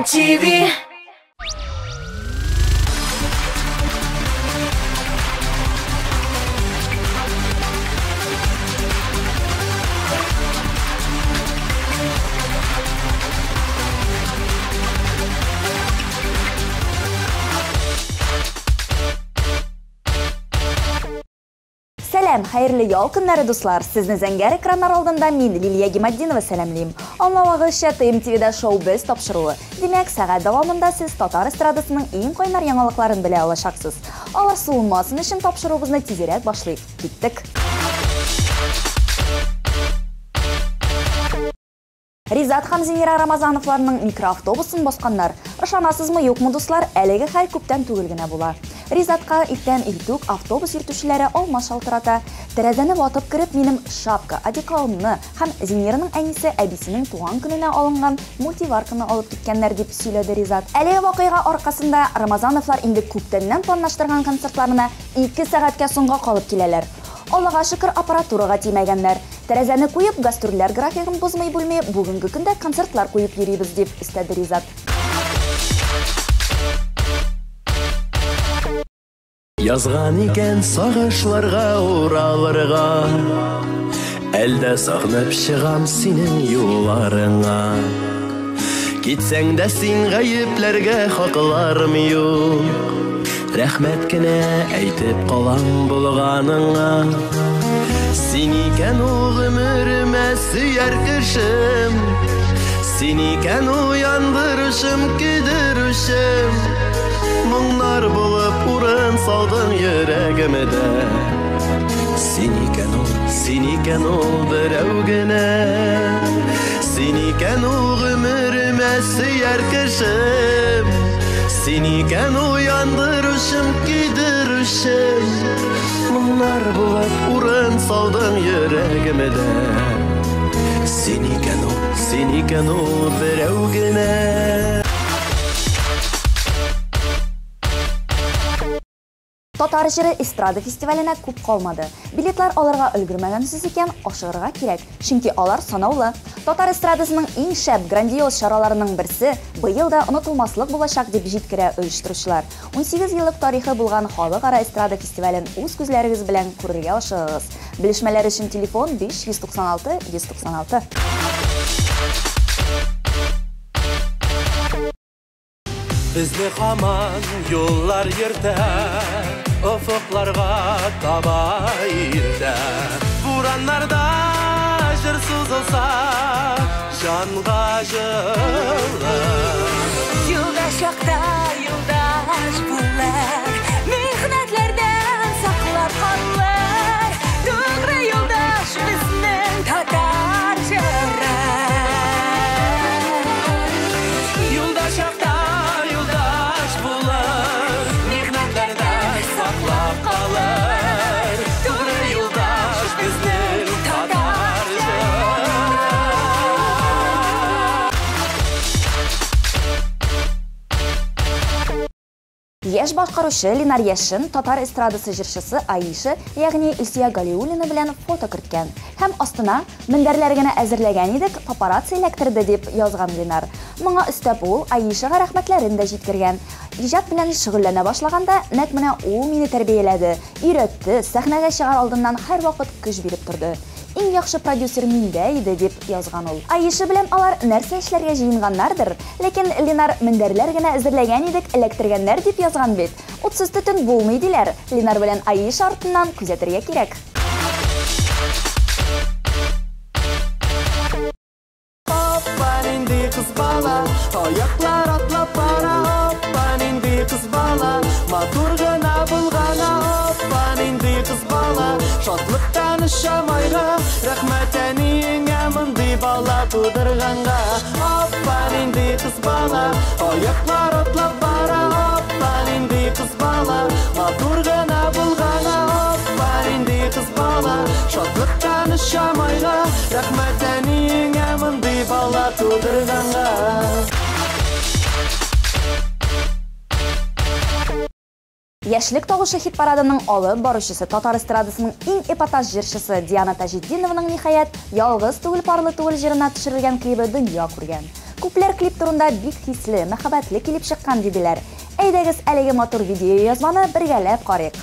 TV. Сәлам, хәерле ял көннәре, дуслар! Сезне зәңгәр экраннар алдында мин, Лилия Гиматдинова сәламлим. Аңлавыгызча, ТМТВда шоу без тапшыруы. Димәк, сәгать дәвамында сез татар эстрадасының иң кайнар яңалыкларын белә алачаксыз. Алар суынмасын өчен тапшыруыбызны тизрәк башлыйк. Киттек! Ризат һәм Зинира Рамазановларның микроавтобусын басканнар. Ышанасызмы, юкмы, дуслар, әлеге хәл күптән түгел генә була. Ризатка иртән иртүк автобус йөртүчеләре алма шалтырата. Тәрәзәне ватып кереп, минем шапка, одеколонны һәм Зинираның әнисе әбисенең туган көненә алынган мультиварканы алып киткәннәр, дип сөйләде Ризат. Әлеге вакыйга аркасында Рамазановлар инде күптәннән планлаштырган концертларына 2 сәгатькә соңга калып киләләр. Аллага шөкер, аппаратурага тимәгәннәр. Тәрәзәне куеп, гастрольләр графигын бозмый бүлми, бүгенге көндә концертлар куеп йөрибез, дип өстәде Ризат. Язган икән сагышларга уралырга, әлдә сагынып чыгам синең юлларыңа. Китсәң дә син гаепләргә хакларым юк, рәхмәт кенә әйтеп калам булганыңа. Син икән ул гомеремә сөяр кешем, син икән ул яндырышым, көйдерүчем. Моңнар булып урын салдың йөрәгемдә. Син икән ул, син икән ул берәү генә. Син икән ул гомеремә сөяр кешем, син икән ул яндырышым, көйдерүчем. Моңнар булып урын салдың йөрәгемдә. Син икән ул, син икән ул берәү генә. Татар җыры эстрада фестиваленә күп калмады. Билетлар алырга өлгермәгәнсез икән, ашыгырга кирәк, чөнки алар санаулы. Татар эстрадасының иң шәп, грандиоз чараларының берсе быел да онытылмаслык булачак, дип җиткерә оештыручылар. 18 еллык тарихы булган халыкара эстрада фестивален үз күзләрегез белән күрергә ашыгыгыз. Белешмәләр өчен телефон 596 196. Безне һаман юллар йөртә, офыкларга таба илтә. Бураннарда җыр сузылса, җанга җылы. Юлда чакта юлдаш булыр, михнәтләрдән саклап калыр. Тугры юлдаш безнең татар җыры. Юлда чакта юлдаш булыр, михнәтләрдән саклап калыр. Тугры юлдаш безнең татар җыры. Яшь башкаручы Ленар Яшин татар эстрадасы җырчысы Аиша, ягъни Илсөя Галиуллина белән фото керткән. Һәм астына мендәрләр генә әзерләгән идек, папарацци эләктерде, дип язган Ленар. Моңа өстәп ул Аишага рәхмәтләрен дә җиткергән. Иҗат белән шөгыльләнә башлаганда, нәкъ менә ул мине тәрбияләде, өйрәтте, сәхнәгә чыгар алдыннан һәрвакыт көч биреп торды. Иң яхшы продюсер миндә иде, дип язган ул. Аиша белән алар нәрсә эшләргә җыенганнардыр, ләкин Ленар мендәрләр генә әзерләгән идек, эләктергәннәр дип язган бит. Утсыз төтен булмый диләр. Ленар белән Аиша артыннан күзәтергә кирәк. Опа, нинди кыз бала, аяклар атлап бара. Опа, нинди кыз бала, матур гына булгана. Опа, нинди кыз бала, шатлыктан очамайга. Рәхмәт әниеңә мондый бала тудырганга. Опа, нинди кыз бала, аяклар атлап бара. Опа, нинди кыз бала, матур гына булгана. Опа, нинди кыз бала, шатлыктан очамайга. Рәхмәт әниеңә мондый бала тудырганга. Яшьлек тавышы хит-парадының алып баручысы, татар эстрадасының иң эпатаж җырчысы Диана Таҗетдинованың ниһаять «Ялгыз түгел, парлы түгел» җырына төшерелгән клибы дөнья күргән. Күпләр клип турында бик хисле, мәхәббәтле килеп чыккан диделәр. Әйдәгез әлеге матур видеоязманы бергәләп карыйк.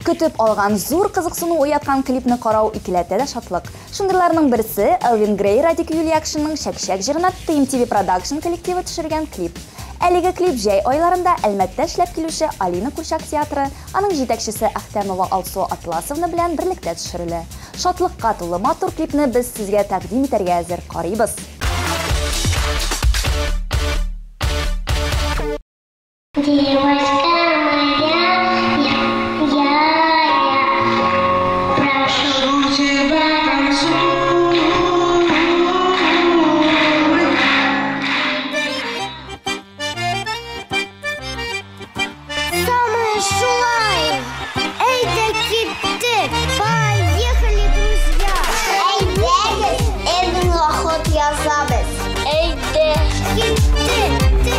Көтеп алган зур кызыксыну уяткан клипны карау икеләтә дә шатлык. Шундыйларның берсе Элвин Грей Радик Юльякшинның Шәкшәк җырына Team TV Production коллективы төшергән клип. Әлеге клип җәй айларында Әлмәттә эшләп килүче Алина Курчак театры, аның җитәкчесе Ахтямова Алсу Атласовна белән берлектә төшерелә. Шатлыкка тулы матур клипны без сезгә тәкъдим итәргә әзер. Карыйбыз. Девочка моя, я прошу тебя, танцуй. Самое шулай! Эй, да киты! Поехали, друзья! Эй, бегай! Эй, лохот, я забыл! Эй, да киты! Ты, ты!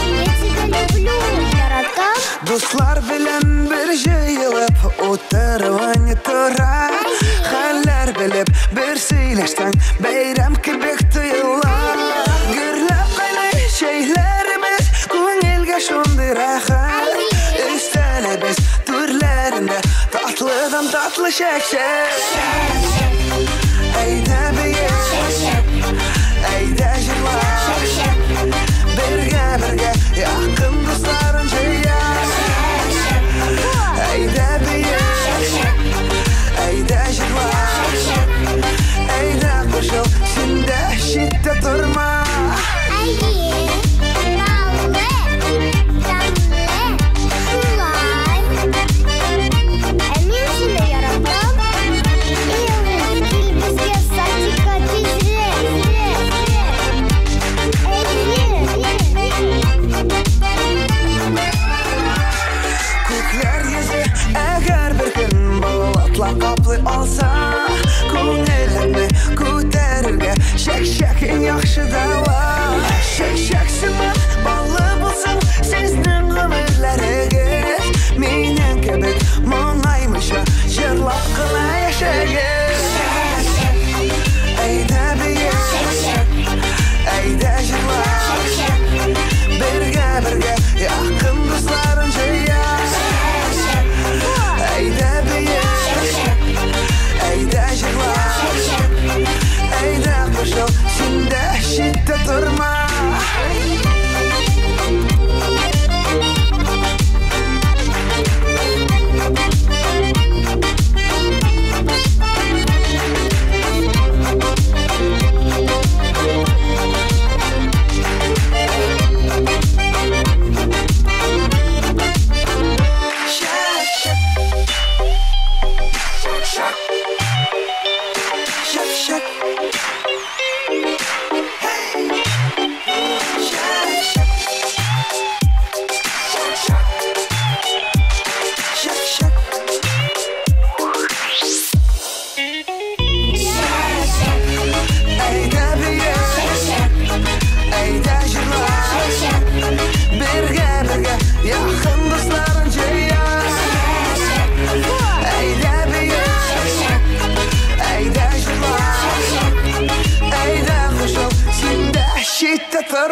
Я тебя люблю, таратам! Дуслар белән бер җыелып утыруың тора. Хәлләр белеп бер сөйләшсәң, бәйрәм кебек тоела. Гөрләп кайнай чәйләребез, күңелгә шундый рәхәт. Өстәлебез түрләрендә татлыдан татлы чәкчәк. Әйдә бие, әйдә җырла.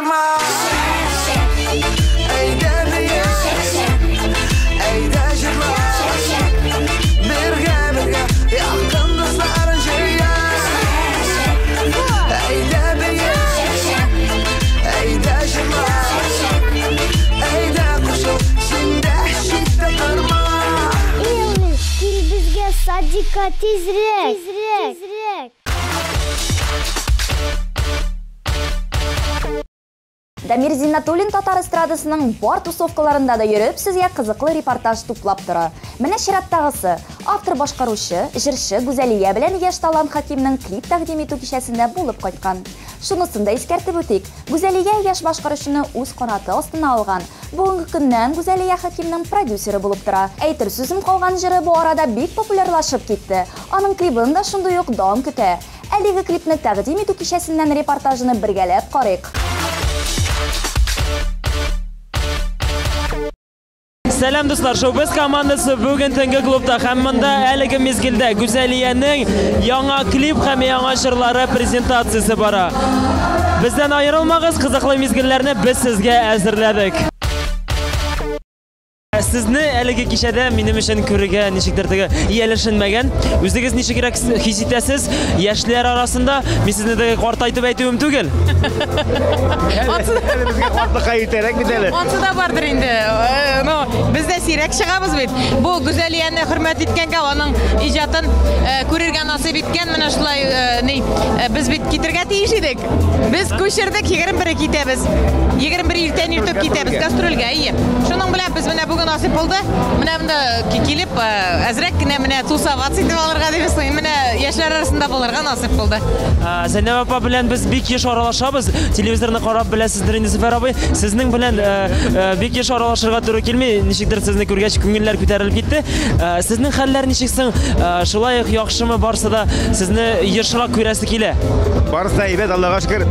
торма. Әйдә биеш, әйдә җырла. Бергә-бергә якын дусларын җыя. Әйдә биеш, әйдә җырла. Әйдә кушыл, син дә читтә торма. Элвин, кил безгә садикка тизрәк. Тизрәк. Дамир Зиннатуллин татар эстрадасының бар тусовкаларында да йөреп, сезгә кызыклы репортаж туплап тора. Менә чираттагысы. Автор башкаручы, җырчы Гүзәлия белән яшь талант Хакимнең клип тәкъдим итү кичәсендә булып кайткан. Шунысын да искәртеп үтик, Гүзәлия яшь башкаручыны үз канаты астына алган. Бүгенге көннән Гүзәлия Хакимнең продюсеры булып тора. Әйтер сүзем калган җыры бу арада бик популярлашып китте. Аның клибын да шундый ук дан көтә. Әлеге клипны тәкъдим итү кичәсеннән репортажны бергәләп карыйк. Сәлам дуслар, Шоу-Без командасы бүген төнге клубта һәм монда әлеге мизгелдә Гүзәлиянең яңа клип һәм яңа җырлары презентациясе бара. Бездән аерылмагыз, кызыклы мизгелләрне без сезгә әзерләдек. Сезне әлеге кичәдә минем өчен күрергә ничектер теге ияләшенмәгән. Үзегез ничегрәк хис итәсез яшьләр арасында? Мин сезне теге картайтып әйтүем түгел. Әле безгә картлыкка иртәрәк бит әле. Ансы да бардыр инде. Ну, без дә сирәк чыгабыз бит. Бу Гүзәлияне хөрмәт иткәнгә, аның иҗатын күрергә насыйп иткән менә шулай ни, без бит китергә тиеш идек. Без күчердек, 21-е китәбез. 21 иртән иртүк китәбез гастрольгә, әйе. Шуның белән без менә бүген насыйп булды. Менә монда килеп, әзрәк кенә менә тусоваться итеп алырга дип, менә яшьләр арасында булырга насыйп булды. Зәйнәб апа белән без бик еш аралашабыз. Телевизорны карап беләсездер инде, Зөфәр абый. Сезнең белән бик еш аралашырга туры килми. Ничектер сезне күргәч күңелләр күтәрелеп китте. Сезнең хәлләр ничек соң? Шулай ук яхшымы барсы да? Сезне ешрак күрәсе килә. Барысы да әйбәт, Аллага шөкер.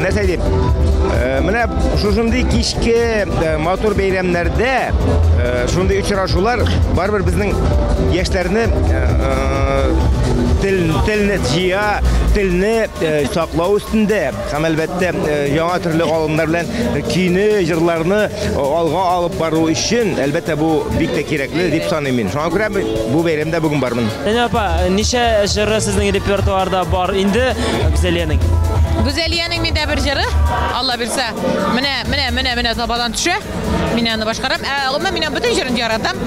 Нәрсә әйтим? Менә шушындый кичке матур бәйрәмнәрдә шундый очрашулар барыбер безнең яшьләрне телне җыя, телне саклау өстендә һәм әлбәттә яңа төрле алымнар белән көйне, җырларны алга алып бару өчен әлбәттә бу бик тә кирәкле дип саныйм мин. Шуңа күрә бу бәйрәмдә бүген бармын. Зәйнәб апа, ничә җыры сезнең репертуарда бар инде Гүзәлиянең? Гүзәлиянең миндә бер җыры, Алла бирсә, менә, менә, менә, менә табадан төшә. Мин аны башкарам. Гомумән, мин аның бөтен җырын яратам.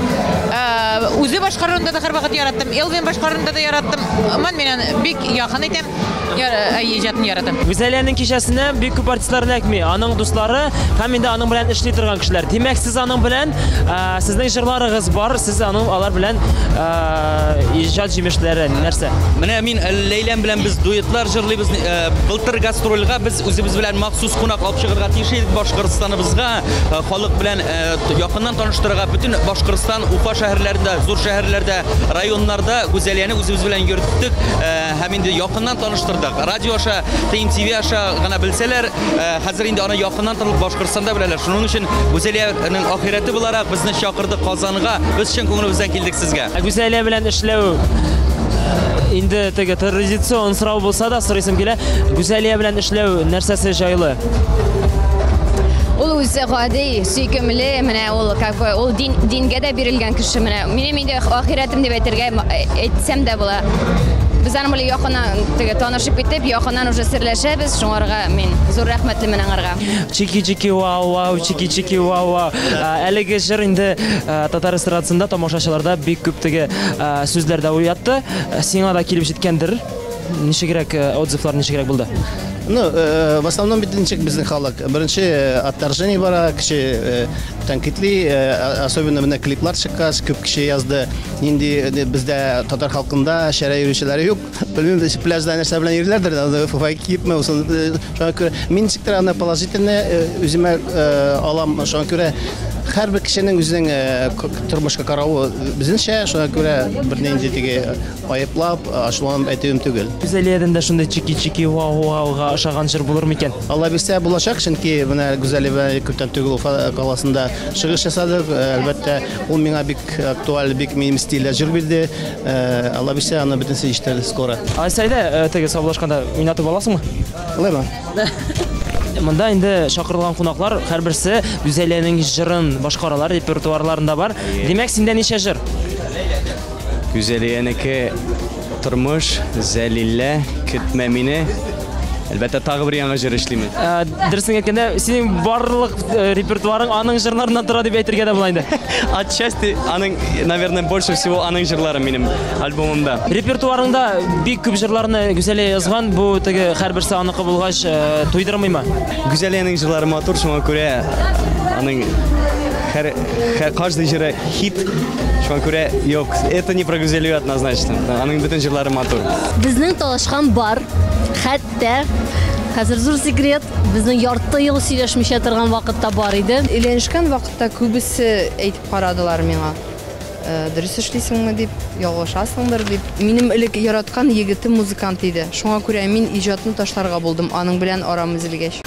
Үзе башкаруында да һәрвакыт яраттым. Элвин башкаруында да яраттым. Гомумән, мин аны бик якын итәм. Иҗатын яратам. Гүзәлиянең кичәсенә бик күп артистлар эләкми. Аның дуслары һәм инде аның белән эшли торган кешеләр. Димәк, сез аның белән, сезнең җырларыгыз бар, сез аның алар белән иҗат җимешләре нәрсә? Менә мин Ләйләм белән без дуэтлар җырлыйбыз. Былтыр гастрольгә без үзебез белән махсус кунак алып чыгарга тиеш идек Башкортстаныбызга, халык белән якыннан таныштырырга. Бөтен Башкортстан, Уфа шәһәрләрендә, зур шәһәрләрдә, районнарда Гүзәлияне үзебез белән йөрттек һәм инде якыннан таныштырдык. Радио аша, ТНТВ аша гына белсәләр, хәзер инде аны якыннан танып Башкортстанда беләләр. Шуның өчен Гүзәлиянең ахирәте буларак безне чакырды Казанга. Без чын күңелебездән килдек сезгә. Гүзәлия белән эшләү инде теге традицион сорау булса да сорыйсым килә. Гүзәлия белән эшләү нәрсәсе җайлы? Ул үзе гади, сөйкемле, менә ул как бы ул дин, дингә дә бирелгән кеше менә. Минем инде ахирәтем дип әйтергә әйтсәм дә була. Без аның белән якыннан теге танышып китеп, якыннан уже серләшәбез, шуңарга мин зур рәхмәтлемен аңарга. Чики-чики вау вау, чики-чики вау вау. Әлеге җыр инде татар эстрадасында тамашачыларда бик күп теге сүзләр дә уятты. Сиңа да килеп җиткәндер. Ничегрәк отзывлар ничегрәк булды? Ну, в основном бит ничек безнең халык. Беренче отторжение бара, кеше тәнкыйтьли, особенно менә клиплар чыккач, күп кеше язды. Нинди бездә татар халкында шәрә йөрүчеләр юк. Белмим, пляжда нәрсә белән йөриләрдер, фуфайка киепме, шуңа күрә мин ничектер аны положительно үземә алам. Шуңа күрә һәрбер кешенең үзенең тормышка каравы безнеңчә, шуңа күрә бернинди теге айыплап, ачуланып әйтүем түгел. Гүзәлиядән дә шундый чики-чики вау-вауга ошаган җыр булыр микән? Алла бирсә булачак, чөнки менә Гүзәлия белән күптән түгел Уфа каласында чыгыш ясадык. Әлбәттә, ул миңа бик актуаль, бик минем стильдә җыр бирде. Алла бирсә, аны бөтенесе ишетер скоро. Айса, әйдә, теге саубуллашканда уйнатып аласыңмы? Алаймы? Монда инде чакырылган кунаклар һәрберсе Гүзәлиянең җырын башкаралар, репертуарларында бар. Димәк, синдә ничә җыр? Гүзәлиянеке Тормыш, Зәлилә, Көтмә мине. Әлбәттә, тагы бер яңа җыр эшлимен. Ә, Дөресен әйткәндә, синең барлык э, репертуарың аның җырларыннан тора дип әйтергә дә була инде. Отчасти аның, наверное, больше всего аның җырлары минем альбомымда. Репертуарыңда бик күп җырларны Гүзәлия язган, бу теге һәрберсе аныкы булгач, э, туйдырмыймы? Гүзәлиянең җырлары матур, шуңа күрә аның һәр, һәр каждый җыры хит. Шуңа күрә юк, это не про Гүзәлию однозначно. Аның бөтен җырлары матур. Безнең талашкан бар. Хәтта хәзер зур секрет, безнең ярты ел сөйләшмичә торган вакыт та бар иде. Өйләнешкән вакытта күбесе әйтеп карадылар миңа. Э, Дөрес эшлисеңме дип, ялгышасыңдыр дип. Минем элек яраткан егетем музыкант иде. Шуңа күрә мин иҗатны ташларга булдым, аның белән арам өзелгәч.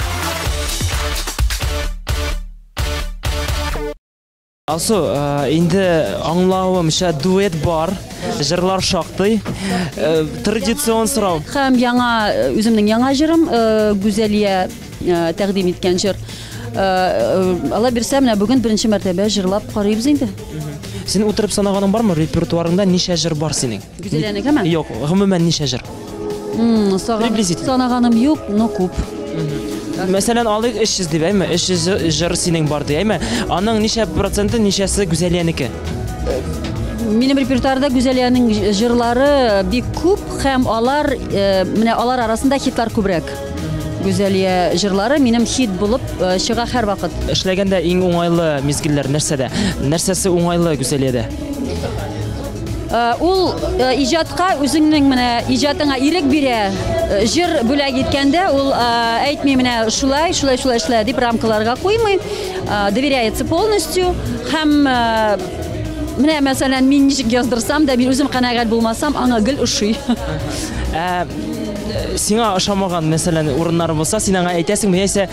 Алсу, э, инде аңлавымча дуэт бар, җырлар шактый. Э, Традицион сорау. Һәм яңа э, үземнең яңа җырым э, Гүзәлия э, тәкъдим иткән җыр. Э, э, Алла бирсә, менә бүген беренче мәртәбә җырлап карыйбыз инде. Син утырып санаганың бармы? Репертуарыңда ничә җыр бар синең? Гүзәлиянекеме? Юк, гомумән ничә җыр? М, сагын- Приблизительно. Санаганым юк, но күп. Мәсәлән, алыйк 300 дип, әйме? 300 җыр синең бар ди, әйме? Аның ничә проценты, ничәсе Гүзәлиянеке? Минем репертуарда Гүзәлиянең җырлары бик күп һәм алар э, менә алар арасында хитлар күбрәк. Гүзәлия җырлары минем хит булып э, чыга һәрвакыт. Эшләгәндә иң уңайлы мизгелләр нәрсәдә? Нәрсәсе уңайлы Гүзәлиядә? Э, Ул э, иҗатка үзеңнең менә иҗатыңа ирек бирә. Э, Җыр бүләк иткәндә ул э, әйтми менә шулай, шулай, шулай эшлә дип рамкаларга куймый. Э, Доверяется полностью һәм э, менә мәсәлән мин ничек яздырсам да, мин үзем канәгать булмасам, аңа гел ошый. Ә сиңа ошамаган, мәсәлән, урыннары булса, син аңа әйтәсеңме, яисә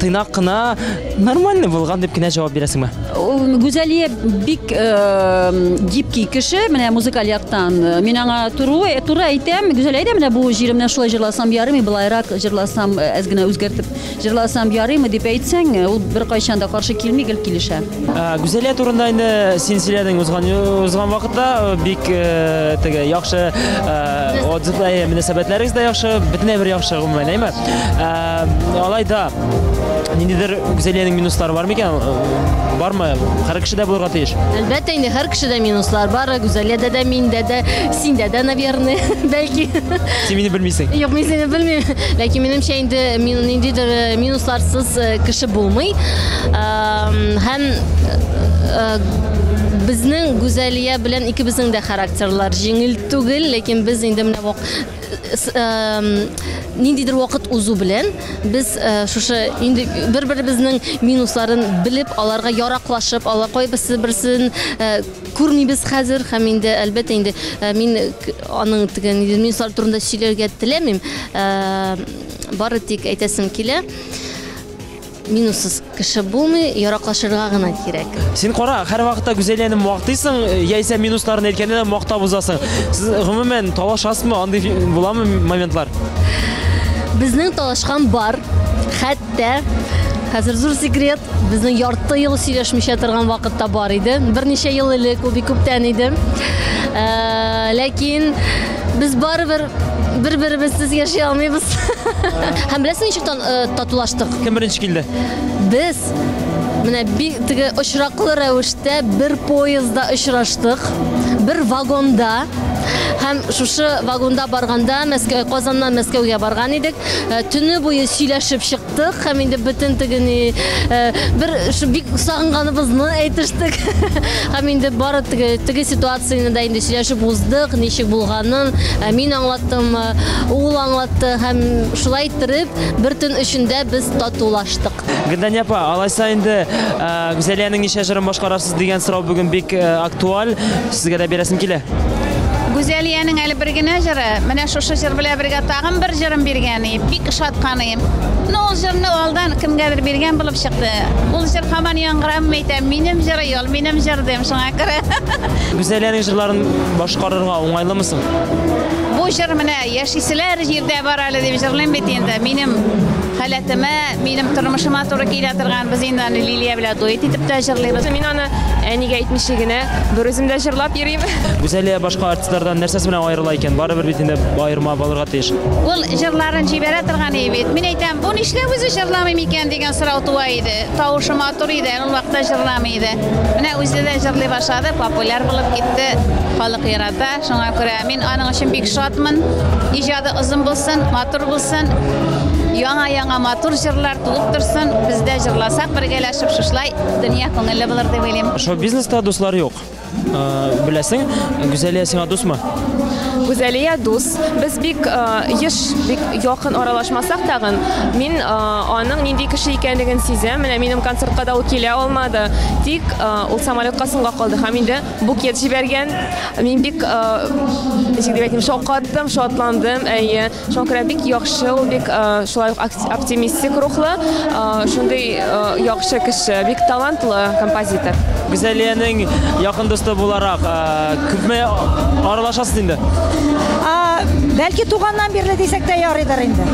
тыйнак кына нормальный булган дип кенә җавап бирәсеңме? Ул Гүзәлия бик э, гибкий кеше, менә музыкаль яктан. Мин аңа туры, туры әйтәм, Гүзәлия әйдә, менә бу җиремнән шулай җырласам ярыймы, былайрак җырласам, э, әз генә үзгәртеп җырласам ярыймы дип әйтсәң, э, ул беркайчан да каршы килми, гел килешә. Ә, Гүзәлия турында инде син сөйләдең узган узган вакытта э, бик э, теге яхшы э, отзыв, әйе, мөнәсәбәтләрегез дә яхшы, бөтенләй бер яхшы гомумән, әйме? Ә, алай да ниндидер Гүзәлиянең минуслары бар микән? Э, Бармы? Һәр кешедә булырга тиеш. Әлбәттә инде һәр кешедә минуслар бар. Гүзәлиядә дә, миндә дә, синдә дә, наверное, бәлки. Син мине белмисең. Юк, мин сине белмим. Ләкин минемчә инде мин ниндидер э, минусларсыз э, кеше булмый. Эм, Һәм э, безнең Гүзәлия белән икебезнең дә характерлар җиңел түгел, ләкин без инде менә вак- с- эм, ниндидер вакыт узу белән без э, шушы инде бер-беребезнең минусларын белеп, аларга яраклашып, алар кайбысы берсен э, күрмибез хәзер һәм инде әлбәттә инде э, мин к- аның теге ниндидер минуслар турында сөйләргә теләмим. Э, Бары тик әйтәсем килә, минуссыз кеше булмый, яраклашырга гына кирәк. Син кара, һәр вакытта Гүзәлияне мактыйсың, яисә минусларын әйткәндә дә мактап узасың. Сез гомумән талашасызмы? Андый буламы моментлар? Безнең талашкан бар. Хәтта хәзер зур секрет, безнең ярты ел сөйләшмичә торган вакыт та бар иде. Берничә ел элек, ул бик күптән иде. Э, Ләкин без барыбер бер-беребезсез яши алмыйбыз. Һәм беләсең ничек тан- э, татулаштык? Кем беренче килде? Без менә бик теге очраклы рәвештә бер поездда очраштык, бер вагонда. Һәм шушы вагонда барганда Мәскәү, Казаннан Мәскәүгә барган идек. Э, Төне буе сөйләшеп чыктык һәм инде бөтен теге ни, э, бер шу бик сагынганыбызны әйтештек. Һәм инде бары теге теге ситуацияне дә инде сөйләшеп уздык, ничек булганын э, мин аңлаттым, э, ул аңлатты һәм шулай иттереп бер төн эчендә без татулаштык. Гөлдания апа, алайса инде э, Гүзәлиянең ничә җырын башкарасыз дигән сорау бүген бик э, актуаль. Сезгә дә бирәсем килә. Гүзәлиянең әле бер генә җыры, менә шушы җыр белән бергә тагын бер җырын биргән ием, бик ошаткан ием. Ну, ул җырны алдан кемгәдер биргән булып чыкты. Ул җыр һаман яңгырамый әйтәм, минем җыры ул, минем җыр дим, шуңа күрә. Гүзәлиянең җырларын башкарырга уңайлымы соң? Бу җыр менә яшиселәр җирдә бар әле дип җырлыйм бит инде. Минем халәтемә, минем тормышыма туры килә торган. Без инде аны Лилия белән дуэт итеп тә җырлыйбыз. Мин аны әнигә әйтмичә генә бер үзем дә җырлап йөрим. Гүзәлия башка артистлардан нәрсәсе белән аерыла икән? Барыбер бит инде аерма булырга тиеш. Ул җырларын җибәрә торган иде бит. Мин әйтәм, бу нишләп үзе җырламый микән дигән сорау туа иде. Тавышы матур иде, әле ул вакытта җырламый иде. Менә үзе дә җырлый башлады, популяр булып китте, халык ярата. Шуңа күрә мин аның өчен бик шатмын. Иҗады озын булсын, матур булсын. Яңа-яңа матур җырлар туып торсын. Без дә җырласак бергәләшеп шушылай дөнья күңелле булыр дип уйлыйм. Шоу-бизнеста дуслар юк. Беләсең, Гүзәлия сиңа дусмы? Гүзәлия дус. Без бик еш, бик якын аралашмасак тагын, мин аның нинди кеше икәнлеген сизәм. Менә минем концертка да ул килә алмады. Тик ул самолетка соңга калды һәм инде букет җибәргән. Мин бик, ничек дип әйтим, шаккаттым, шатландым. Әйе. Шуңа күрә бик яхшы ул, бик шулай ук оптимистик рухлы, шундый яхшы кеше, бик талантлы композитор. Гүзәлиянең якын дусты буларак, күпме аралашасыз инде? Бәлки туганнан бирле дисәк тә ярыйдыр инде.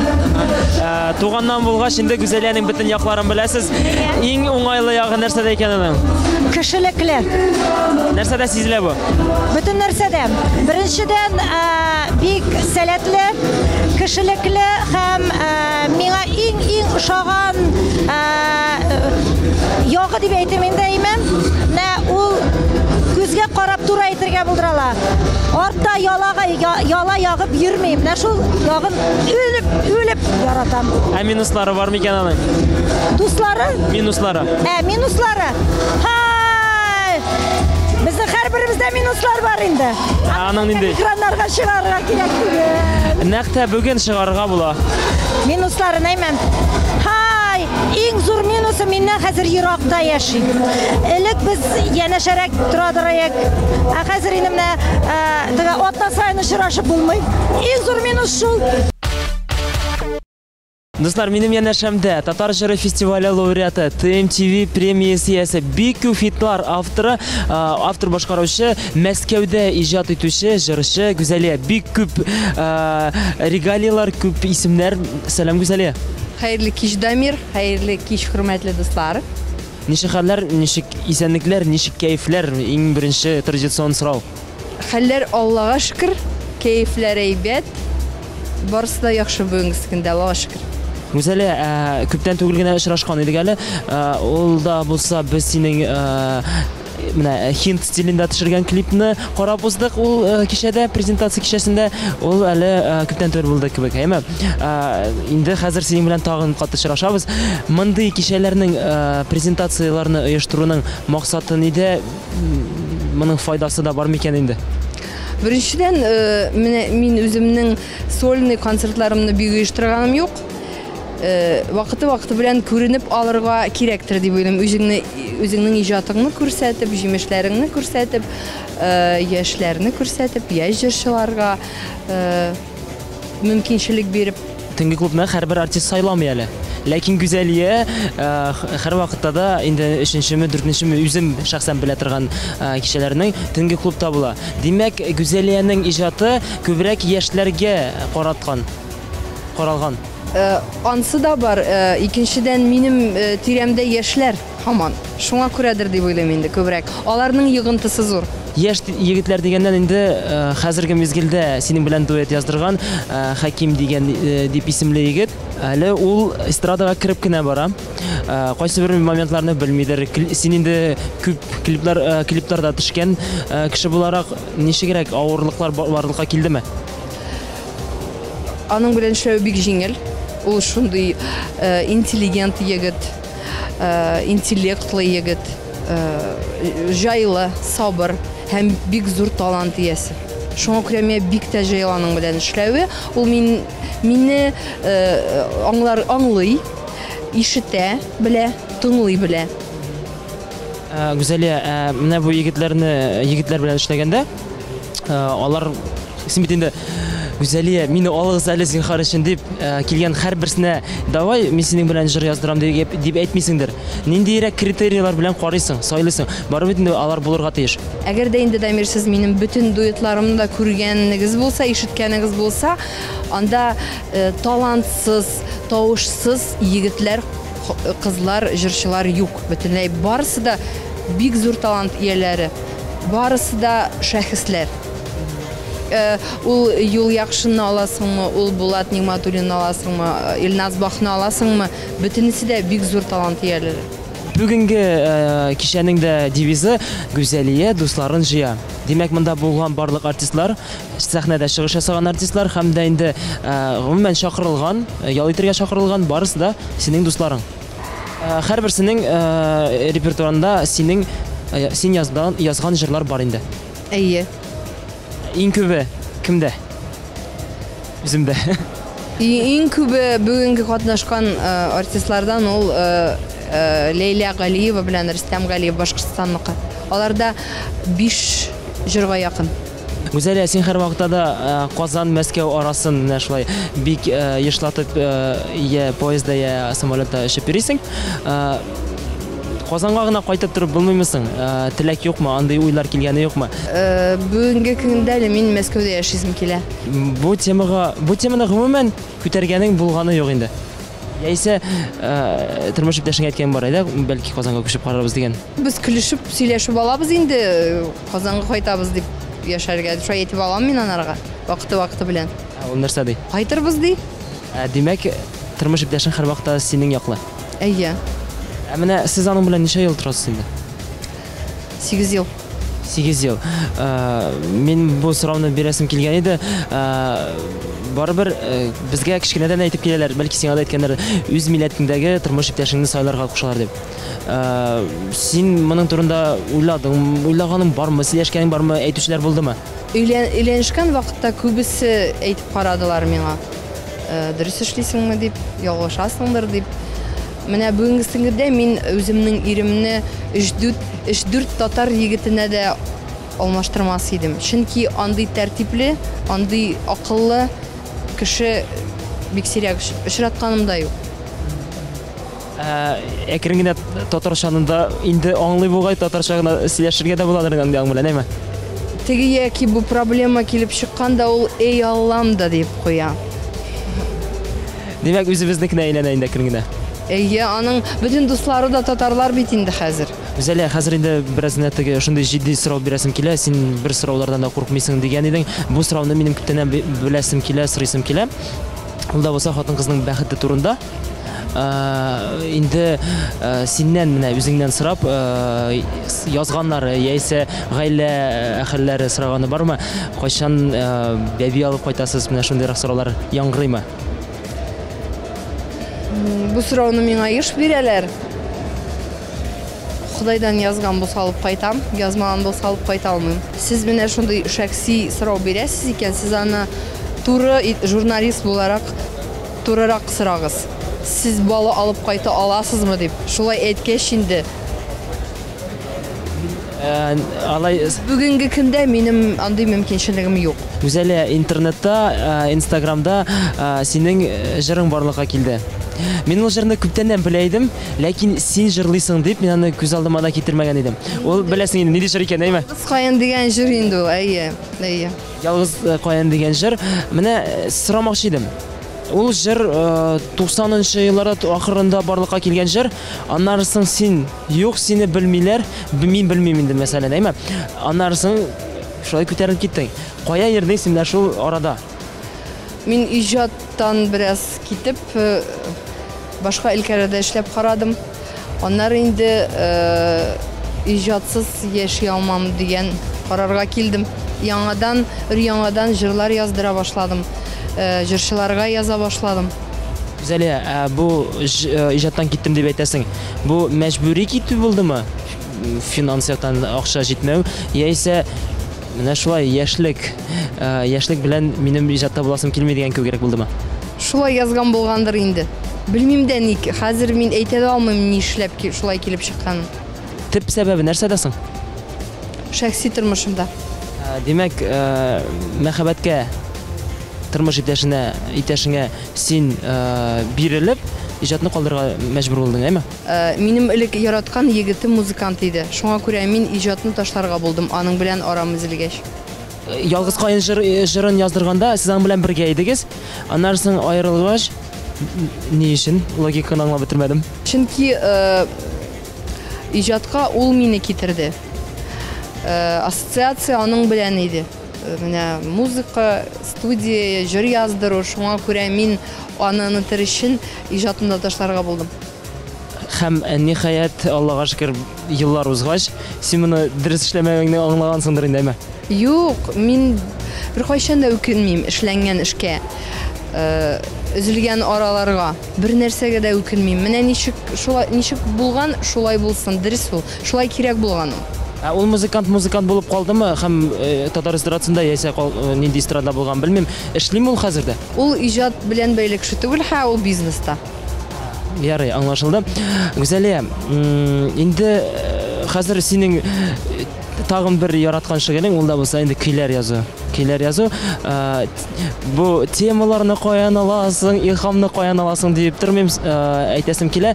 Туганнан булгач, инде Гүзәлиянең бөтен якларын беләсез. Иң уңайлы ягы нәрсәдә икән аның? Кешелекле. Нәрсәдә сизелә бу? Бөтен нәрсәдә. Беренчедән, бик сәләтле, кешелекле һәм миңа иң-иң ошаган ягы дип әйтим инде, әйме? Менә ул күзгә карап туры әйтергә булдыра ала. Артта ялага, яла ягып йөрми. Менә шул ягын үлеп, үлеп яратам. Ә минуслары бар микән аның? Дуслары? Минуслары. Ә, минуслары. Һай! Безнең һәрберебездә минуслар бар инде. Ә аның нинди? Экраннарга чыгарырга кирәк түгел. Нәкъ тә бүген чыгарырга була. Минусларын әймәм. Һай, иң зур минусы миннән хәзер еракта яши. Элек без янәшәрәк тора идек. Ә хәзер инде менә теге атна саен очрашып булмый. Иң зур минус шул. Дуслар, минем янәшәмдә Татар җыры фестивале лауреаты, ТМТВ премиясе иясе, бик күп хитлар авторы, автор башкаручы, Мәскәүдә иҗат итүче җырчы Гүзәлия. Бик күп регалияләр, күп исемнәр. Сәлам, Гүзәлия. Хәерле кич, Дамир, хәерле кич, хөрмәтле дуслар. Ничек хәлләр, ничек исәнлекләр, ничек кәефләр? Иң беренче традицион сорау. Хәлләр Аллага шөкер, кәефләр әйбәт. Барысы да яхшы бүгенге көндә, Аллага шөкер. Гүзәлия, күптән түгел генә очрашкан идек әле. Ул да булса без синең менә хинд стилендә төшергән клипны карап уздык ул кичәдә, презентация кичәсендә. Ул әле күптән түгел булды кебек, әйме? Инде хәзер синең белән тагын кат очрашабыз. Мондый кичәләрнең презентацияләрне оештыруның максаты нидә? Моның файдасы да бар микән инде? Беренчедән, менә мин үземнең сольный концертларымны бик оештырганым юк. Вакыты-вакыты белән күренеп алырга кирәктер дип уйлыйм. Үзеңне, үзеңнең иҗатыңны күрсәтеп, җимешләреңне күрсәтеп, яшьләрне күрсәтеп, яшь җырчыларга мөмкинчелек биреп. Төнге клубны һәрбер артист сайламый әле. Ләкин Гүзәлия һәрвакытта да инде өченчеме, дүртенчеме үзем шәхсән белә торган кичәләрнең төнге клубта була. Димәк, Гүзәлиянең иҗаты күбрәк яшьләргә караткан, каралган. Ансы да бар. Икенчедән, минем тирәмдә яшьләр һаман. Шуңа күрәдер дип уйлыйм инде күбрәк. Аларның йогынтысы зур. Яшь егетләр дигәннән инде хәзерге мизгелдә синең белән дуэт яздырган Хәким дигән дип исемле егет. Әле ул эстрадага кереп кенә бара. Кайсы бер моментларны белмидер. Син инде күп клиплар клипларда төшкән кеше буларак ничегрәк авырлыклар барлыкка килдеме? Аның белән эшләү бик җиңел. Ул шундый интеллигент егет, интеллектлы егет, җайлы, сабыр һәм бик зур талант иясе. Шуңа күрә миңа бик тә җайлы аның белән эшләве. Ул мин, мине аңлар, аңлый, ишетә белә, тыңлый белә. Гүзәлия, менә бу егетләрне, егетләр белән эшләгәндә, алар син бит инде Гүзәлия, мине алыгыз әле зинһар өчен дип килгән һәрберсенә давай мин синең белән җыр яздырам дип, дип әйтмисеңдер. Ниндиерәк критерийлар белән карыйсың, сайлыйсың? Барыбер бит инде алар булырга тиеш. Әгәр дә инде, Дамир, сез минем бөтен дуэтларымны да күргәнегез булса, ишеткәнегез булса, анда талантсыз, тавышсыз егетләр, кызлар, җырчылар юк бөтенләй. Барысы да бик зур талант ияләре, барысы да шәхесләр. Э, ул Юл Яхшинны аласыңмы, ул Булат Нигматуллинны аласыңмы, э, Илназ Бахны аласыңмы, бөтенесе дә бик зур талант ияләре. Бүгенге э, кичәнең дә девизы Гүзәлия дусларын җыя. Димәк, монда булган барлык артистлар, сәхнәдә чыгыш ясаган артистлар һәм дә инде гомумән чакырылган, ял итәргә чакырылган барысы да синең дусларың. Һәрберсенең репертуарында синең син язган, язган җырлар бар инде. Әйе. Иң күбе кемдә? Үземдә. Иң күбе бүгенге катнашкан э, артистлардан ул э, э, Ләйлә Галиева белән Рөстәм Галиев Башкортстанныкы. Аларда 5 җырга якын. Гүзәлия, син һәрвакытта да Казан, Мәскәү арасын менә шулай бик ешлатып я поездда, я самолетта очып йөрисең. Казанга гына кайтып торып булмыймы соң? Теләк юкмы? Андый уйлар килгәне юкмы? Бүгенге көндә әле мин Мәскәүдә яшисем килә. Бу темага, бу теманы гомумән күтәргәнең булганы юк инде. Яисә тормыш иптәшеңә әйткән бар, әйдә, бәлки Казанга күчеп карарбыз дигән. Без көлешеп сөйләшеп алабыз инде, Казанга кайтабыз дип яшәргә. Шулай әйтеп алам мин анарга, вакыты-вакыты белән. Ә ул нәрсә ди? Кайтырбыз ди. Ә, димәк, тормыш иптәшең һәрвакытта синең яклы. Әйе. Ә менә сез аның белән ничә ел торасыз инде? 8 ел. 8 ел. Э, мин бу сорауны бирәсем килгән иде. Э, барыбер э, безгә кечкенәдән әйтеп киләләр, бәлки сиңа да әйткәннәр, үз милләтеңдәге тормыш иптәшеңне сайларга кушалар дип. Син моның турында уйладың, уйлаганың бармы, сөйләшкәнең бармы, әйтүчеләр булдымы? Өйләнешкән вакытта күбесе әйтеп карадылар миңа. Дөрес эшлисеңме дип, ялгышасыңдыр дип. Менә бүгенге көндә мин үземнең иремне өч-дүрт татар егетенә дә алмаштырмас идем. Чөнки андый тәртипле, андый акыллы кеше бик сирәк очратканым да юк. Ә, әкрен генә татарчаны да инде аңлый бугай, татарча гына сөйләшергә дә буладыр инде аның белән, әйме? Теге яки бу проблема килеп чыкканда ул эй Аллам да дип куя. Димәк, үзебезнекенә әйләнә инде әкрен генә. Әйе, аның бөтен дуслары да татарлар бит инде хәзер. Гүзәлия, хәзер инде бераз генә теге шундый җитди сорау бирәсем килә. Син бер сораулардан да куркмыйсың дигән идең. Бу сорауны минем күптәннән беләсем килә, сорыйсым килә. Ул да булса хатын-кызның бәхете турында. Инде синнән менә үзеңнән сорап язганнары яисә гаилә әһелләре сораганы бармы? Кайчан бәби алып кайтасыз? Менә шундыйрак сораулар яңгырыймы? Бу сорауны миңа еш бирәләр. Ходайдан язган булса алып кайтам, язмаган булса алып кайта алмыйм. Сез менә шундый шәхси сорау бирәсез икән, сез аны туры журналист буларак турырак сорагыз. Сез бала алып кайта аласызмы дип. Шулай әйткәч инде. Ә, алай Бүгенге көндә минем андый мөмкинчелегем юк. Гүзәлия, интернетта, ә, Инстаграмда ә, синең җырың барлыкка килде. Мин ул җырны күптәннән белә идем, ләкин син җырлыйсың дип мин аны күз алдыма да китермәгән идем. Ул беләсең инде нинди җыр икән, әйме? Ялгыз каен дигән җыр инде ул, әйе, әйе. Ялгыз каен дигән җыр. Менә сорамакчы идем. Ул җыр 90 нчы елларда ахырында барлыкка килгән җыр. Аннары соң син юк, сине белмиләр. Мин белмим инде, мәсәлән, әйме? Аннары соң шулай күтәрелеп киттең. Кая йөрдең син менә шул арада? Мин иҗаттан бераз китеп, башка өлкәләрдә эшләп карадым. Аннары инде иҗатсыз яши алмам дигән карарга килдем. Яңадан, өр-яңадан җырлар яздыра башладым. Җырчыларга яза башладым. Гүзәлия, ә бу иҗаттан киттем дип әйтәсең. Бу мәҗбүри китү булдымы? Финанс яктан акча җитмәү, яисә менә шулай яшьлек, яшьлек белән минем иҗатта буласым килми дигән кебегрәк булдымы? Шулай язган булгандыр инде. Белмим дә ник. Хәзер мин әйтә дә алмыйм нишләп шулай килеп чыкканын. Төп сәбәбе нәрсәдә соң? Шәхси тормышымда. Димәк, мәхәббәткә тормыш иптәшенә, иптәшеңә син бирелеп, иҗатны калдырырга мәҗбүр булдың, әйме? Минем элек яраткан егетем музыкант иде. Шуңа күрә мин иҗатны ташларга булдым, аның белән арам өзелгәч. Ялгыз каен җыр, җырын яздырганда сез аның белән бергә идегез. Аннан соң аерылгач, ни өчен? Логиканы аңлап бетермәдем. Чөнки иҗатка ул мине китерде. Ассоциация аның белән иде. Менә музыка, студия, җыр яздыру, шуңа күрә мин аны онытыр өчен иҗатны да ташларга булдым. Һәм, ниһаять, Аллага шөкер, еллар узгач, син моны дөрес эшләмәвеңне аңлагансыңдыр инде, әйме? Юк, мин беркайчан да үкенмим эшләнгән эшкә, өзелгән араларга. Бер нәрсәгә дә үкенмим. Менә ничек шулай, ничек булган, шулай булсын. Дөрес ул. Шулай кирәк булган ул. Ә ул музыкант музыкант булып калдымы һәм татар эстрадасында яисә нинди эстрада булган белмим. Эшлиме ул хәзер дә? Ул иҗат белән бәйле кеше түгел, һә, ул бизнеста. Ярый, аңлашылды. Гүзәлия, инде хәзер синең тагын бер яраткан шөгылең ул да булса инде көйләр язу. Көйләр язу. Бу темаларны каян аласың, илһамны каян аласың диеп тормыйм, әйтәсем килә.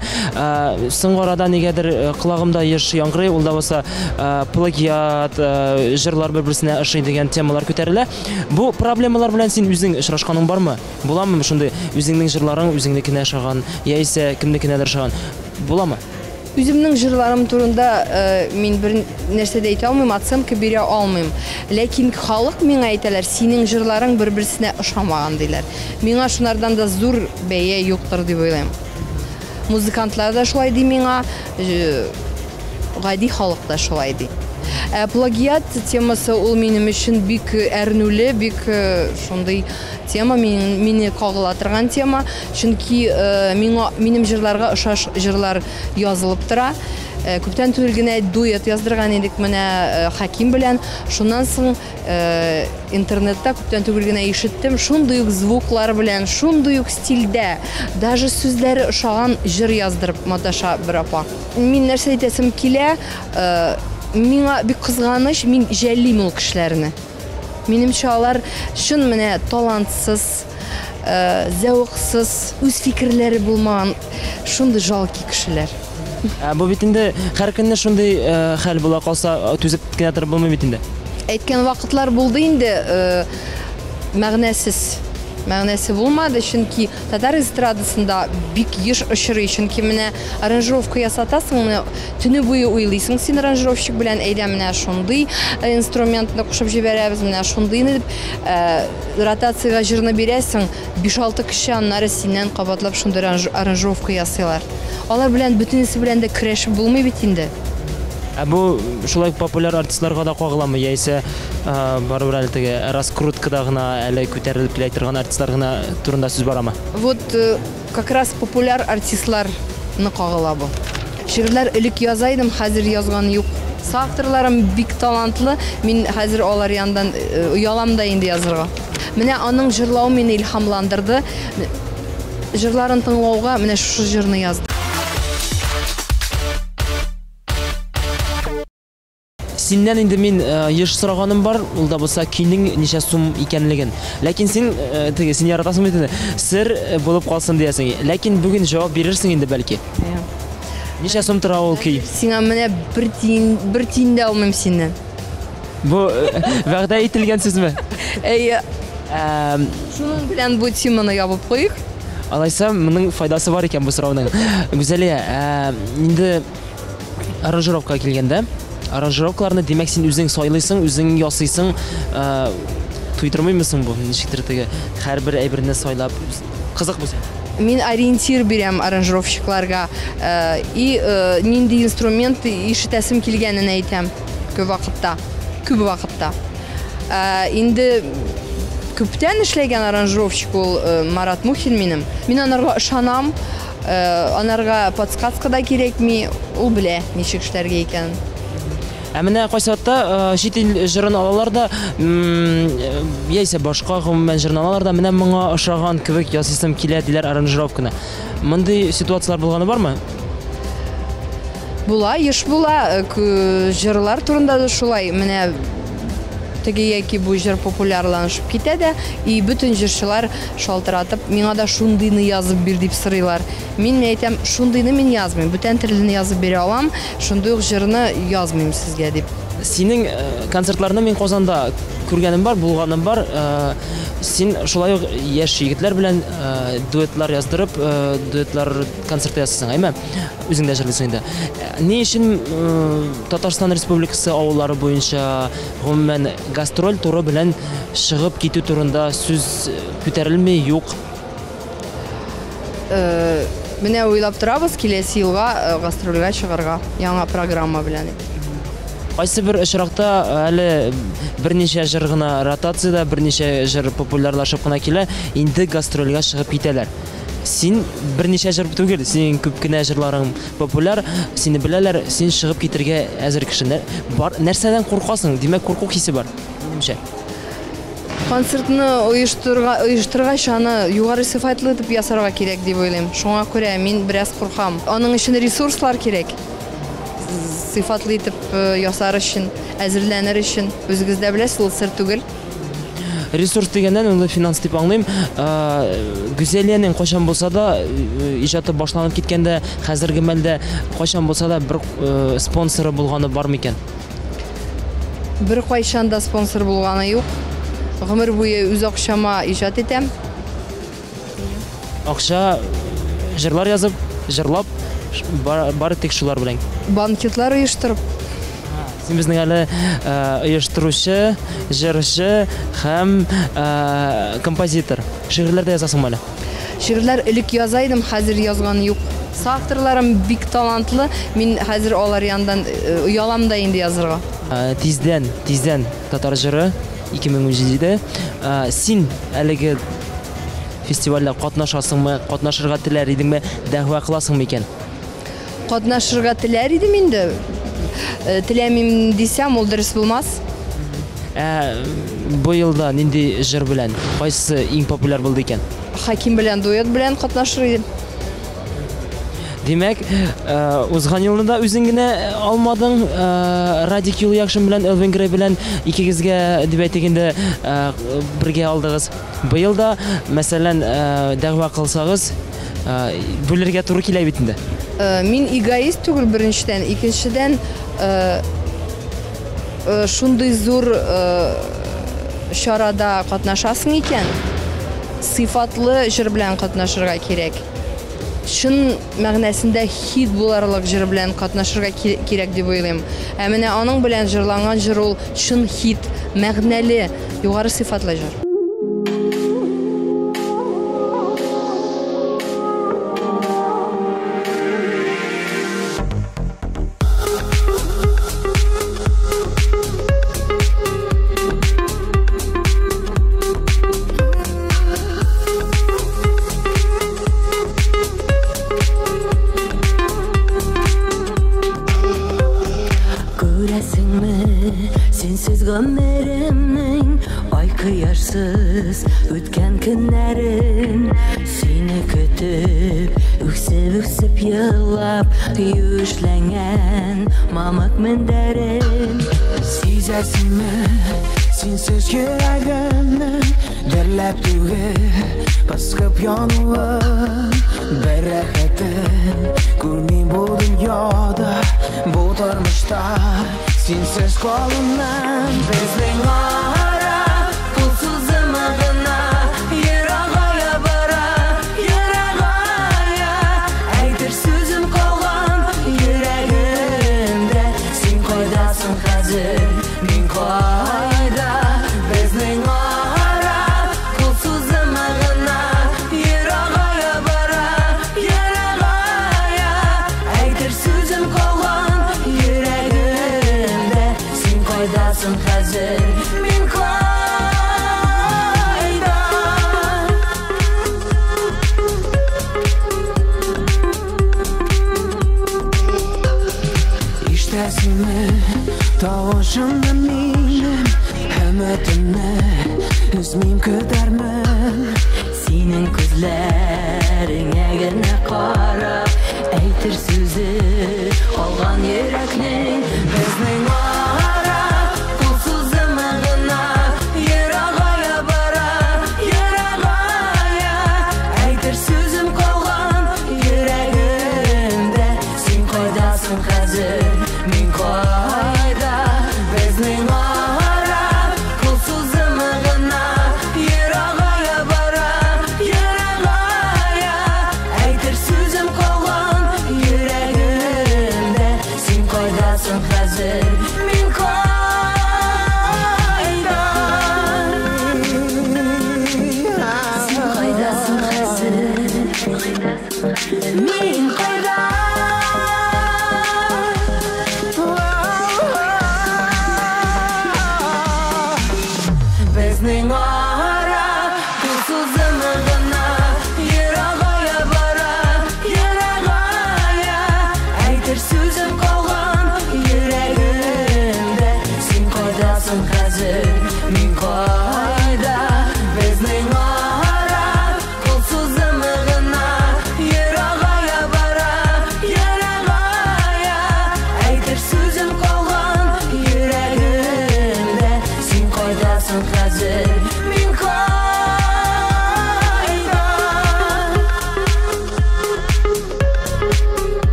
Соңгы арада нигәдер колагымда еш яңгырый, ул да булса плагиат, җырлар бер-берсенә ошый дигән темалар күтәрелә. Бу проблемалар белән син үзең очрашканың бармы? Буламы шундый үзеңнең җырларың үзеңнекенә ошаган, яисә кемнекенәдер ошаган? Буламы? Үземнең җырларым турында мин бер нәрсә дә әйтә алмыйм, оценка бирә алмыйм. Ләкин халык миңа әйтәләр, синең җырларың бер-берсенә ошамаган диләр. Миңа шунардан да зур бәя юктыр дип уйлыйм. Музыкантлар да шулай ди миңа, гади халык та шулай ди. Ә плагиат темасы ул минем өчен бик әрнүле, бик шундый Тема мине кагыла торган тема, чөнки миңа минем җырларга ошаш җырлар язылып тора. Күптән түгел генә дуэт яздырган идек менә Хаким белән. Шуннан соң интернетта күптән түгел генә ишеттем, шундый ук звуклар белән, шундый ук стильдә, даже сүзләре ошаган җыр яздырып маташа бер апа. Мин нәрсә әйтәсем килә, миңа бик кызганыч, мин жәллим ул кешеләрне. Минемчә, алар чын менә талантсыз, зәвыксыз, үз фикерләре булмаган шундый жалкий кешеләр. Ә бу бит инде һәр көнне шундый хәл була калса, түзеп кенә торып булмый бит инде. Әйткән вакытлар булды инде, мәгънәсез. Мәгънәсе булмады, чөнки татар эстрадасында бик еш очрый, чөнки менә аранжировка ясатасың, менә төне буе уйлыйсың син аранжировщик белән, әйдә менә шундый э, инструментны кушып җибәрәбез, менә шундыйны дип э, ротациягә җырны бирәсең, 5-6 кеше аннары синнән кабатлап шундый аранжировка ясыйлар. Алар белән бөтенесе белән дә көрәшеп булмый бит инде. Ә бу шулай популяр артистларга да кагыламы, яисә барыбер әле теге раскруткада гына әле күтәрелеп килә торган артистлар гына турында сүз барамы? Вот э, как раз популяр артистларны кагыла бу. Шигырьләр элек яза идем, хәзер язган юк. Соавторларым бик талантлы, мин хәзер алар яныннан э, оялам да инде язырга. Менә аның җырлавы мине илһамландырды. Җырларын тыңлауга менә шушы җырны яздым. Синнән инде мин э, еш сораганым бар, ул да булса көйнең ничә сум икәнлеген. Ләкин син э, теге син яратасың бит инде. Сер э, булып калсын диясең. Ләкин бүген җавап бирерсең инде бәлки. Ничә сум тора ул көй? Сиңа менә бер тиен, бер тиен дә алмыйм синнән. Бу вәгъдә ителгән сүзме? Әйе. Шуның белән бу теманы ябып куйыйк. Алайса, моның файдасы бар икән бу сорауның. Гүзәлия, инде аранжировкага килгәндә, аранжировкаларны, димәк, син үзең сайлыйсың, үзең ясыйсың, туйдырмыймы соң бу? Ничектер теге һәрбер әйберне сайлап, кызык бу сиңа? Мин ориентир бирәм аранжировщикларга и нинди инструмент ишетәсем килгәнен әйтәм күп вакытта, күп вакытта. Инде күптән эшләгән аранжировщик ул Марат Мухин минем. Мин анарга ышанам, анарга подсказка да кирәкми, ул белә ничек эшләргә икәнен. Ә менә кайсы вакытта чит ил җырын алалар да, яисә башка гомумән җырын алалар да, менә моңа ошаган кебек ясыйсым килә диләр аранжировканы. Мондый ситуацияләр булганы бармы? Була, еш була. Җырлар турында да шулай. Менә Теге яки бу җыр популярланышып китә дә, и бөтен җырчылар шалтыратып, миңа да шундыйны язып бир дип сорыйлар. Мин әйтәм, шундыйны мин язмыйм, бүтән төрлене язып бирә алам, шундый ук җырны язмыйм сезгә дип. Синең концертларны мин Казанда күргәнем бар, булганым бар. Син шулай ук яшь егетләр белән дуэтлар яздырып, дуэтлар концерты ясыйсың, әйме? Үзең дә җырлыйсың инде. Ни өчен Татарстан Республикасы авыллары буенча гомумән гастроль туры белән чыгып китү турында сүз күтәрелми, юк? Менә уйлап торабыз, киләсе елга гастрольгә чыгарга яңа программа белән. Кайсы бер очракта әле берничә җыр гына ротациядә, берничә җыр популярлашып кына килә, инде гастрольгә чыгып китәләр. Син берничә җыр түгел, синең күп кенә җырларың популяр, сине беләләр, син чыгып китергә әзер кеше. Бар, нәрсәдән куркасың? Димәк, курку хисе бар, минемчә. Концертны оештыргач, аны югары сыйфатлы итеп ясарга кирәк дип уйлыйм. Шуңа күрә мин бераз куркам. Аның өчен ресурслар кирәк. Сыйфатлы итеп ясар өчен, әзерләнер өчен. Үзегез дә беләсез, ул сер түгел. Ресурс дигәннән, ул финанс дип аңлыйм. Гүзәлиянең кайчан булса да иҗаты башланып киткәндә, хәзерге мәлдә кайчан булса да бер спонсоры булганы бар микән? Бер кайчан да спонсор булганы юк. Гомер буе үз акчама иҗат итәм. Акча җырлар язып, җырлап, бары тик шулар белән. Банкетлар оештырып. Син безнең әле оештыручы, җырчы һәм композитор. Шигырьләр дә язасыңмы әле? Шигырьләр элек яза идем, хәзер язган юк. Соавторларым бик талантлы, мин хәзер алар яныннан оялам да инде язырга. Тиздән, тиздән татар җыры 2017. Син әлеге фестивальдә катнашасыңмы, катнашырга теләр идеңме, дәгъва кыласыңмы икән? Катнашырга теләр идем инде. Теләмим дисәм, ул дөрес булмас. Бу елда нинди җыр белән, кайсы иң популяр булды икән? Хаким белән дуэт белән катнашыр идем. Димәк, узган елны да үзең генә алмадың, Радик Юлъякшин белән, Элвин Грей белән икегезгә дип әйтик инде, бергә алдыгыз. Быел да, мәсәлән, дәгъва кылсагыз, бүлергә туры килә бит инде. Мин эгоист түгел беренчедән, икенчедән, шундый зур чарада катнашасың икән, сыйфатлы җыр белән катнашырга кирәк. Чын мәгънәсендә хит буларлык җыр белән катнашырга кирәк дип уйлыйм. Ә менә аның белән җырланган җыр ул чын хит, мәгънәле, югары сыйфатлы җыр. Синсез гомеремнең ай кояшсыз үткән көннәрен, сине көтеп, үксеп-үксеп елап, юешләнгән мамык мендәрем. Сизәсеңме, синсез йөрәгемнең дөрләп түгел, пыскып януын, бер рәхәтен күрмим бу дөньяда, бу тормышта синсез калуның. Безнең ара кул сузымы гына ерагая бара, ерагая. Әйтер сүзем калган йөрәгемдә, син кайдасың хәзер, мин кайда? Безнең ара кул сузымы гына ерагая бара, ерагая. Әйтер сүзем калган йөрәгемдә, син кайдасың хәзер, мин кайда? Ишетәсеңме тавышымны минем, өметемне өзмим, көтәрмен. Синең күзләреңә генә карап, әйтер сүзе калган йөрәкнең. Безнең ара кул сузымы гына Мин кайда? Безнең ара кул сузымы гына ерагая бара, ерагая. Әйтер сүзем калган йөрәгемдә. Син кайдасың хәзер? Мин кайда? Син кайдасың хәзер? Мин кайда? Безнең ара кул сузымы гына ерагая бара, ерагая. Әйтер сүзем калган йөрәгемдә. Син кайдасың хәзер? Мин кайда? Безнең ара кул сузымы гына ерагая бара, ерагая. Әйтер сүзем калган йөрәгемдә. Син кайдасың хәзер? Мин кайда?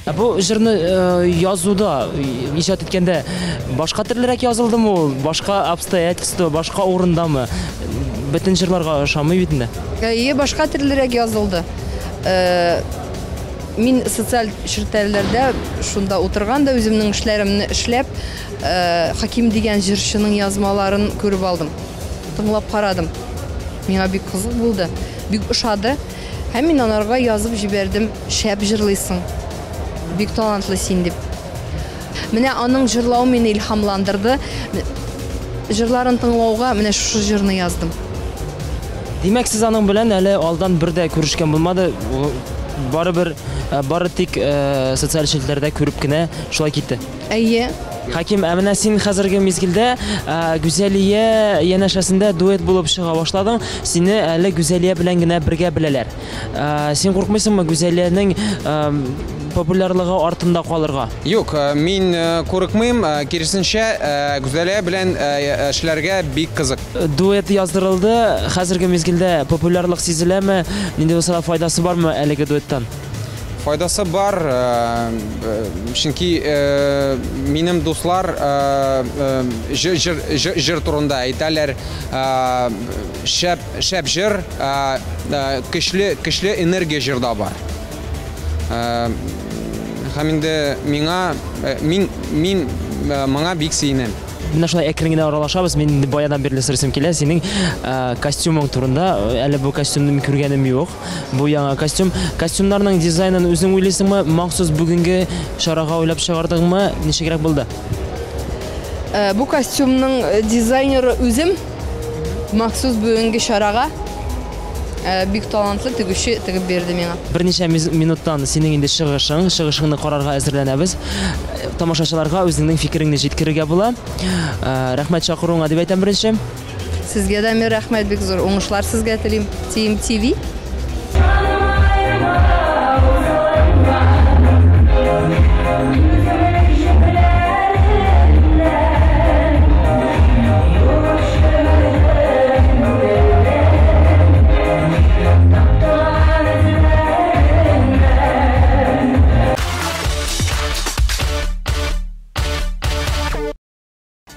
Ә бу җырны язуда, иҗат иткәндә башка төрлерәк язылдымы ул, башка обстоятельство, башка урындамы? Бөтен җырларга ошамый бит инде. Әйе, башка төрлерәк язылды. Мин социаль челтәрләрдә шунда утырган да үземнең эшләремне эшләп, Хаким дигән җырчының язмаларын күреп алдым. Тыңлап карадым. Миңа бик кызык булды, бик ошады. Һәм мин анарга язып җибәрдем, шәп җырлыйсың, бик талантлы син дип. Менә аның җырлавы мине илһамландырды. Җырларын тыңлауга менә шушы җырны яздым. Димәк, сез аның белән әле алдан бер дә күрешкән булмады. Барыбер, бары тик социаль челтәрдә күреп кенә шулай китте. Әйе. Хаким, ә менә син хәзерге мизгелдә Гүзәлия янәшәсендә дуэт булып чыга башладың. Сине әле Гүзәлия белән генә бергә беләләр. Син куркмыйсыңмы Гүзәлиянең популярлыгы артында калырга? Юк, мин курыкмыйм, киресенчә, Гүзәлия белән эшләргә бик кызык. Дуэт яздырылды. Хәзерге мизгелдә популярлык сизеләме? Нинди булса да файдасы бармы әлеге дуэттан? Файдасы бар, чөнки минем дуслар җыр турында әйтәләр, шәп җыр, көчле энергия җырда бар. Һәм инде миңа, мин моңа бик сөенәм. Менә шулай әкрен генә аралашабыз. Мин инде баядан бирле сорыйсым килә синең костюмың турында. Әле бу костюмны мин күргәнем юк. Бу яңа костюм. Костюмнарның дизайнын үзең уйлыйсыңмы? Махсус бүгенге чарага уйлап чыгардыңмы? Ничегрәк булды? Бу костюмның дизайнеры үзем. Махсус бүгенге чарага бик талантлы тегүче тегеп бирде миңа. Берничә минуттан синең инде чыгышыңны карарга әзерләнәбез. Тамашачыларга үзеңнең фикереңне җиткерергә була. Рәхмәт чакыруыңа дип әйтәм беренче. Сезгә дә мин рәхмәт, бик зур уңышлар сезгә телим. Team TV.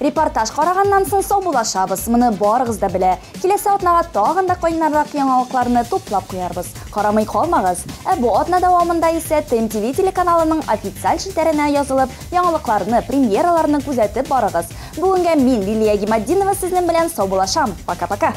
Репортаж караганнан соң саубуллашабыз. Моны барыгыз да белә. Киләсе атнага тагын да кайнаррак яңалыкларны туплап куярбыз. Карамый калмагыз. Ә бу атна дәвамында исә ТМТВ телеканалының официаль челтәренә язылып, яңалыкларны, премьераларны күзәтеп барыгыз. Бүгенгә мин, Лилия Гиматдинова, сезнең белән саубуллашам. Пока-пока.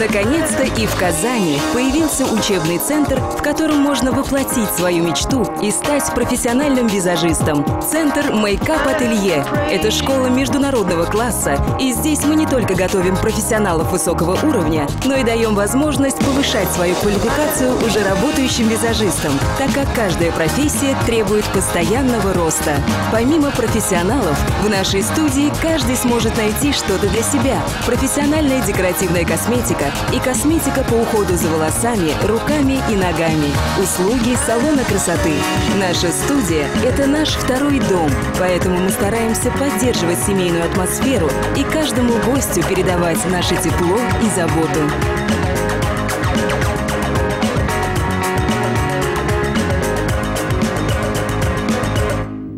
Наконец-то и в Казани появился учебный центр, в котором можно воплотить свою мечту и стать профессиональным визажистом. Центр Makeup Ателье – это школа международного класса, и здесь мы не только готовим профессионалов высокого уровня, но и даем возможность повышать свою квалификацию уже работающим визажистам, так как каждая профессия требует постоянного роста. Помимо профессионалов, в нашей студии каждый сможет найти что-то для себя. Профессиональная декоративная косметика и косметика по уходу за волосами, руками и ногами. Услуги салона красоты. Наша студия – это наш второй дом, поэтому мы стараемся поддерживать семейную атмосферу и каждому гостю передавать наше тепло и заботу.